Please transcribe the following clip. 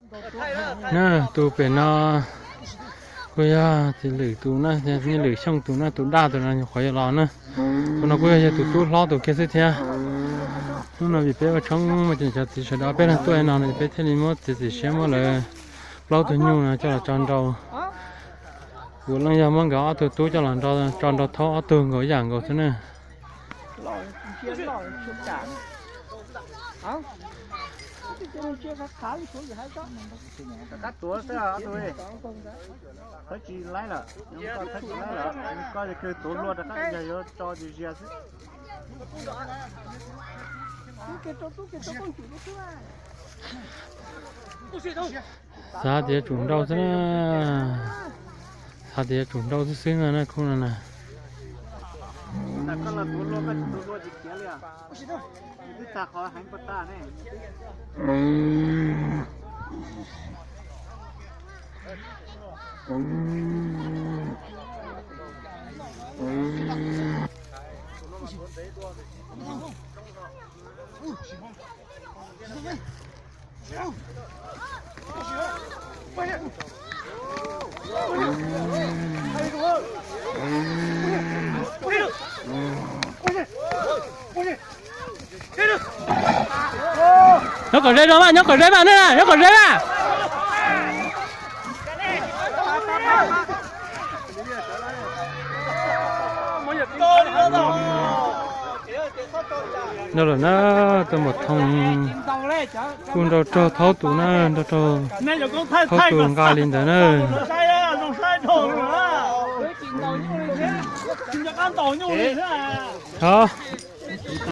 Na, tus pem no kuj yog txiv Lwm tus na, txiv Lwm Xyooj tus na, tus daj tus no nyuam qhuav yuav los na. Tus no kuj yog yog tus tub hlob tus kiag xwb thiab. Hnub no vim peb ua tshoob mas ces cov txiv sawv daws peb leeg tuaj no no peb thiaj li muab txiav txim siab muab lawv plaub tug nyuj no coj los tso nrau. Kuv leej yog muab nkawd ob tug tub coj los tso nrau thaub ob tug nkaus ib yam nkaus xwb na. Rov qab tuav xwb ob tug, thawb tsis laib lawm, koj thawb tsis laib lawm, koj kawg tuav luaj rov qab yog yuav tso zias zias xwb. Xav tias tsum nrau xwb na, xav tias tsum nrau xwb xwb no na khub no na. Nyob kom ze no mas, nyob kom ze mas, nyob kom ze mas. Nrau lawm na, tus maum thoo kuj nrau raug thaub tus na, nrau raug thaub tus nqa li ntawd na. Hov,